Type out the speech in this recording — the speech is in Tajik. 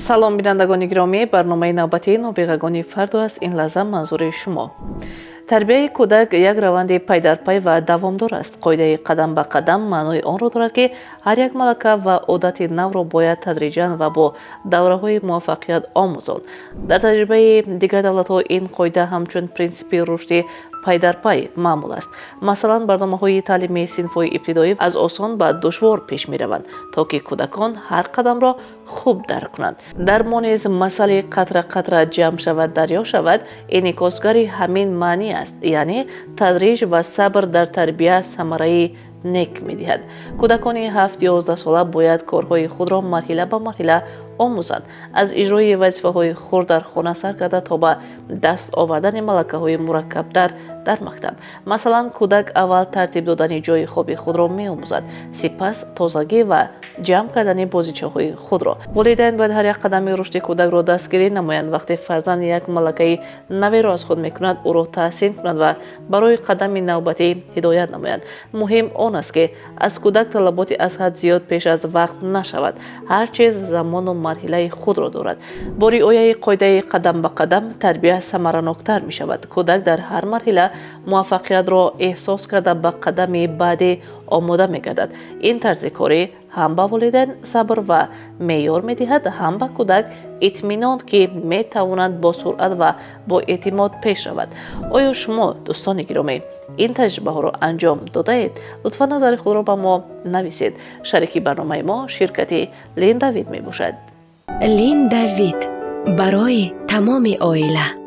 Салом, бинандагони гиромӣ! Барномаи навбатии «Нобиғагони фардо» аст ин лаҳза манзури шумо. Тарбияи кӯдак як раванди пайдарпай ва давомдор аст. Қоидаи қадам ба қадам маънои онро дорад, ки ҳар як малака ва одати навро бояд тадриҷан ва бо давраҳои муваффақият омӯзонд. Дар таҷрибаи дигар давлатҳо ин қоида ҳамчун принсипи рушди пайдарпай маъмул аст. Масалан, барномаҳои таълимии синфҳои ибтидоӣ аз осон ба душвор пеш мераванд, то ки кӯдакон ҳар қадамро хуб дарк кунанд. Дар мо низ масъалаи «қатра қатра ҷамъ шавад, дарё шавад» инъикосгари ҳамин маънӣ аст, яъне тадриҷ ва сабр дар тарбия самараи нек медиҳад. Кӯдакони 7-11 сола бояд корҳои худро марҳила ба марҳила омӯзанд, аз иҷрои вазифаҳои хурд дар хона сар карда то ба даст овардани малакаҳои мураккабтар дар мактаб. Масалан, кӯдак аввал тартиб додани ҷойи хоби худро меомӯзад, сипас тозагӣ ва ҷамъ кардани бозичаҳои худро. Волидайн бояд ҳар як қадами рушди кӯдакро дастгирӣ намоянд. Вақте фарзанд як малакаи наверо аз худ мекунад, ӯро таҳсин кунанд ва барои қадами навбатӣ ҳидоят намоянд. Муҳим он аст, ки аз кӯдак талаботи аз ҳад зиёд пеш аз вақт нашавад. Ҳар чиз замону марҳилаи худро дорад. Бо риояи қоидаи қадам ба қадам тарбия самараноктар мешавад. Кӯдак дар ҳар марҳила муваффақиятро эҳсос карда, ба қадами баъдӣ омода мегардад. Ин тарзи корӣ ҳам ба волидайн сабр ва меъёр медиҳад, ҳам ба кӯдак итминон, ки метавонад бо суръат ва бо эътимод пеш равад. Оё шумо, дӯстони гиромӣ, ин таҷрибаҳоро анҷом додаед? Лутфан назари худро ба мо нависед. Шарики барномаи мо ширкати «Линдавид» мебошад. «Линдавид» барои тамоми оила.